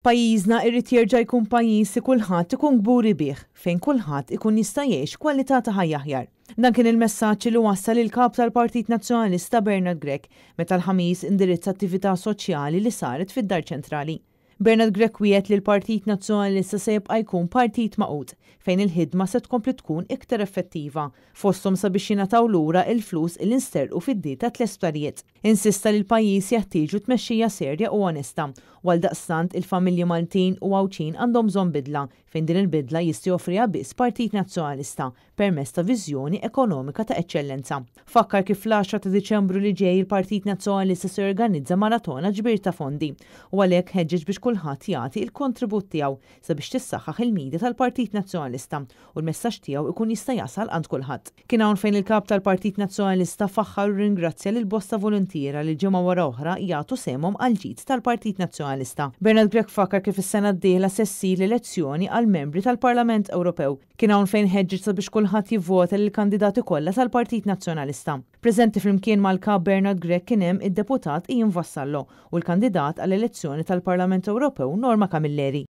Pajjiżna irid jerġa' jkun pajjiż li kulħadd ikun kburi bih, fejn kulħadd ikun jista' jgħix kwalità ta' ħajja aħjar. Dan kien il-messaġġ li wassal il-Kap tal-Partit Nazzjonalista Bernard Grech meta l-Ħamis indirizza attività soċjali li saret fid-Dar Ċentrali. Bernard Grech wiegħed li l-Partit Nazzjonalista se jibqa' jkun partit magħqud, fejn il-ħidma se tkompli tkun iktar effettiva, fosthom sabiex jingħataw lura il-flus li nsterqu fid-deal tat-tliet sptarijiet. Insista li l-pajjiż jeħtieġu tmexxija serja u onesta, u għaldaqstant il-familji Maltin u Għawdxin għandhom bżonn bidla, fejn din il-bidla jista' joffriha biss Partit Nazzjonalista permezz ta' viżjoni ekonomika ta' eċċellenza. Fakkar kif fl-10 ta' Diċembru li ġej il-Partit Nazzjonalista se jorganizza maratona ġbir ta' fondi u għalhekk ħeġġeġ biex kulħadd jagħti l-kontribut tiegħu sabiex tissaħħaħ il-media tal-Partit Nazzjonalista u l-messaġġ tiegħu ikun jista' jasal għand kulħadd. Kien hawn fejn il-Kap tal-Partit Nazzjonalista faħħar u ringrazzja lil bosta voluntiera li ġimgħa wara oħra jagħtu sehemhom għall-ġid tal-Partit Nazzjonalista. Bernard Grech fakkar kif is-sena d-dieħla se ssir l-elezzjoni għall-membri tal-Parlament Ewropew. Kien hawn fejn ħeġġeġ sabiex kulħadd jivvota lill-kandidati kollha tal-Partit Nazzjonalista. Preżenti flimkien mal-Kap Bernard Grech kien hemm id-Deputat Ian Vassallo u l-kandidat għall-elezzjoni tal-Parlament Ewropew Norma Camilleri.